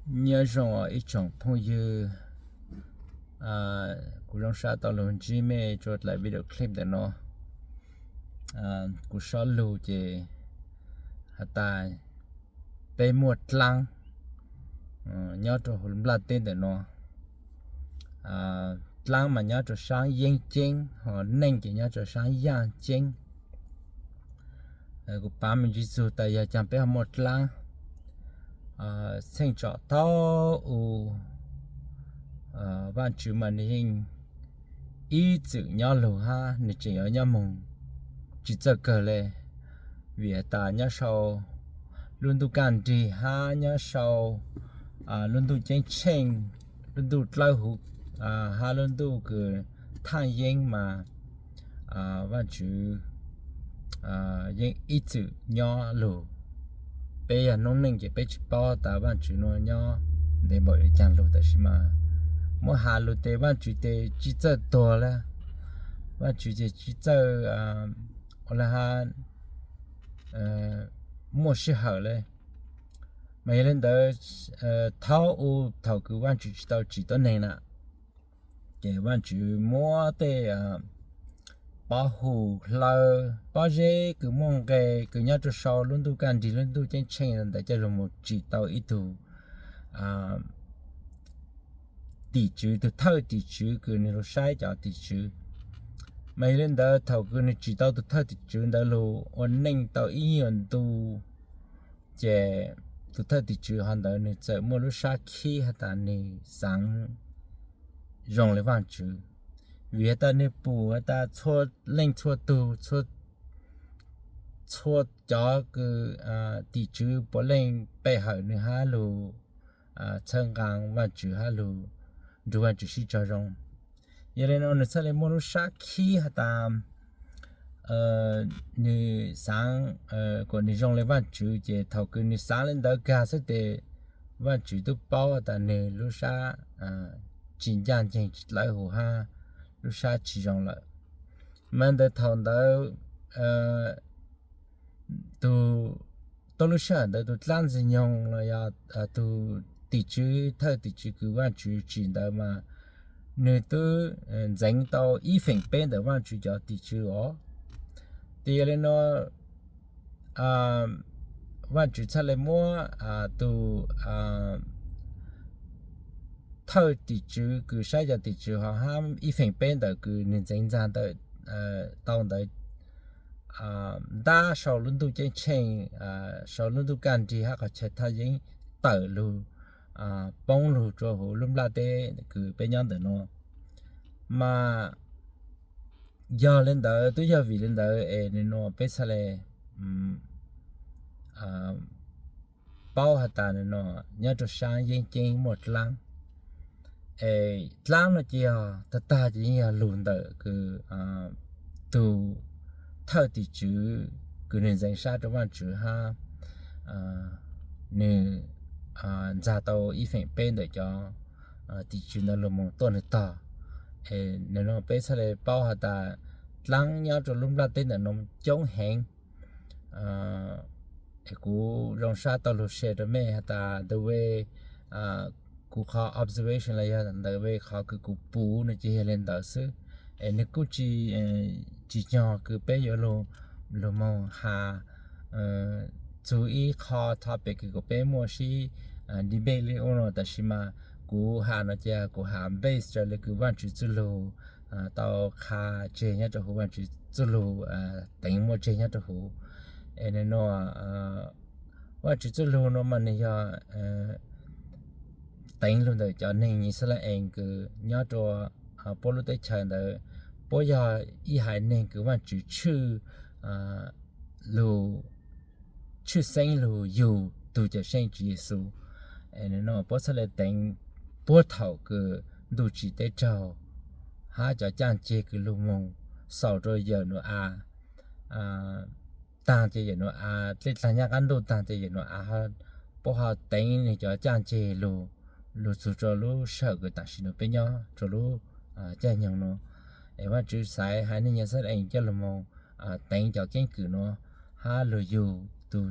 Nyob zoo ib tsoom phooj ywg, kuv zoo sab tau lug ntsib mej rua dlaim video clip ntawm no. Kuv sob lug ces has tas peb muaj dlaab nyob rua huv nplaj teb ntawm no. Dlaab mas nyob rua saab yeeb ceeb, ho neej ces nyob rua saab yaaj ceeb. Kuv paab me ntsis txug tas yog caag peb ho muaj dlaab. Txheej tsom thaum u, Vaajtswv mas nwg yeej ib txwm nyob lug hab nwg tseem yuav nyob moog tsi txawj kawg le, vim has tas nyob sau lub ntuj kaj nrig hab nyob sau lub ntuj ceeb tsheej, lub ntuj dlawb huv hab lub ntuj kws thaaj yeeb mas Vaajtswv yeej ib txwm nyob lug. Peb yog noob neej ces peb tsi paub tas Vaajtswv nuav nyob ntev npaum le caag lug, tab sis mas muab has lug tes Vaajtswv tes tsi txawj tuag le, Vaajtswv ces tsi txawj ua le hab muaj sij hawm le. Mas yog le ntawd, thaum u thaum kws Vaajtswv tsi tau tsim tuab neeg na, ces Vaajtswv muab tej pob hu hlaws pob zeb kws muaj nqe kws nyob rua sau lub ntuj kaj nrig lub ntuj ceeb tsheej ntawd coj lug moog tsim tau ib tug tim tswv, tug thawj tim tswv kws nwg lug saib cov tim tswv. Mas yog le ntawd thaum kws nwg tsim tau tug thawj tim tswv ntawd lug ua neej tau ib nyuas ntu, ces tug thawj tim tswv hov ntawd nwg txawm muaj lub sab khib has tas nwg xaav zoo le Vaajtswv, vim has tas nwg pum has tas txhua leej txhua tug, txhua cov kws tim tswv puav leej pe hawm nwg hab lug txhawb nqaa Vaajtswv hab lug nrug Vaajtswv sib tog zoo. Yog le nuav nwg txhaj le muaj lub sab khib has tas nwg xaav kuas nwg zoo le Vaajtswv, ces thaum kws nwg xaav le ntawd kag xwb tes Vaajtswv tub paub has tas nwg lub sab tsi ncaaj nceeg tsi dlawb huv hab lub sab tsi zoo lawm. Mas ntawd thaum ntawd tug, tuab lub sij hawm ntawd tug dlaab ntxwg nyoog los yog tug tim tswv, thawj tim tswv kws Vaajtswv tsim ntawd mas nwg tub ntxeev tau ib feem peb ntawm Vaajtswv cov tim tswv os. Tes yog le nuav Vaajtswv txhaj le muab tug thawj tim tswv kws saib cov tim tswv hov hab ib feem peb ntawm kws nwg ntxeev ntxag ntawm tau ntawd ntab sau lub ntuj ceeb tsheej, sau lub ntuj kaj nrig hab qhov chaw thaaj yeeb tawm lug poob lug rua huv lub nplaj teb kws peb nyob ntawm nuav. Mas yog le ntawd, tub yog vim le ntawd es nwg nuav peb txhaj le paub has tas nwg nuav nyob rua saab yeeb ceeb muaj dlaab. Es dlaab nuav ces yog tag tag ces yeej yog lug ntawm kws tug thawj tim tswv kws nwg ntxeev sab rua Vaajtswv hab nwg ntxag tau ib feem peb ntawm cov tim tswv ntawd lug moog tuaj nwg tog. Es nwg nuav peb txhaj le paub has tas dlaab nyob rua lub nplaj teb ntawm nuav coob heev. Es kuv zoo sab tau lug share rua mej has tas ntawm kuv qhov observation los yog ntawm qhov kws kuv pum no ces yog le ntawd xwb. Es nwg kuj tsi, tsi nyog kws peb yuav lug moog has txug ib qho topic kws kuas peb muaj sib debate le ua no, tab sis mas kuv has no ces kuv has base raws le kws Vaajtswv txuj lug tau qha tseg nyob rua huv, Vaajtswv txuj lug teev muaj tseg nyob rua huv. Es nwg nuav Vaajtswv txuj lug nuav mas nwg yog teev lug ntawm cov neeg Yixalayees kws nyob rua puab lub teb chaws ntawd, puab yog ib haiv neeg kws Vaajtswv tshwj lug, tshwj xeeb lug yug tug Cawm Seej Tswv Yexus. Es nwg nuav puab txhaj le teev puag thaum kws ntuj tsim teb raug hab cov caaj ceg kws lug moog xaus rua yawm Nau-a taag, ces yawm Nau-a dlej dlaag nyab qaab ntuj taag, ces yawm Nau-a puab ho teev nwg cov caaj ceg lug, lug txug rua lub sij hawm kws tam sim nuav peb nyob rua lub caij nyoog nuav. Es Vaajtswv xaiv haiv neeg Yixalayees coj lug moog teev cov keeb kwm nuav hab lug yug tug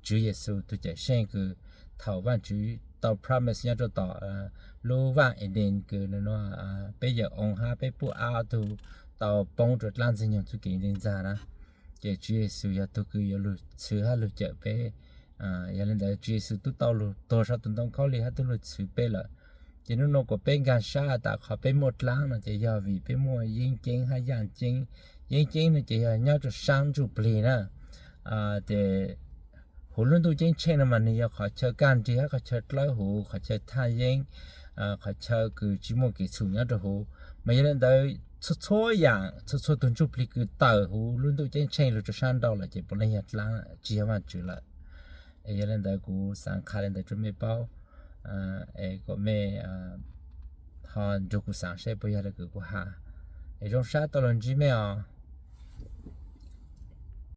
Tswv Yexus tug Cawm Seej kws thaum Vaajtswv tau promise nyob rua tom lub vaaj Eden kws peb yawm oos hab peb puj av tug tau poob rua dlaab ntxwg nyoog txuj kev ntxwg ntxag na, ces Tswv Yexus yog tug kws yuav lug txhwv hab lug cawm peb. Yog le ntawd Tswv Yexus tub tau lug tuag sau tus ntoo khaub lig hab tub lug txhwv peb lawm. Ces nub nua kuas peb nkaag sab tas qhov peb muaj dlaab no ces yog vim peb muaj yeeb ceeb hab yaaj ceeb. Yeeb ceeb no ces yog nyob rua saab ntsuj plig na. Ces huv lub ntuj ceeb tsheej no mas nwg yog qhov chaw kaj nrig hab qhov chaw dlawb huv, qhov chaw thaj yeeb, qhov chaw kws tsi muaj kev txhum nyob rua huv. Mas yog le ntawd txhua txhua yaam, txhua txhua tug ntsuj plig kws tawm huv lub ntuj ceeb tsheej lug rua saab nrau lawm ces puav leej yog dlaab, tsi yog Vaajtswv lawm. Es yog le ntawd kuv xaav qha le ntawd rua mej paub, es kuas mej ho nrug kuv xaav seb puas yog le kws kuv has. Es zoo sab tau lug ntsib mej os.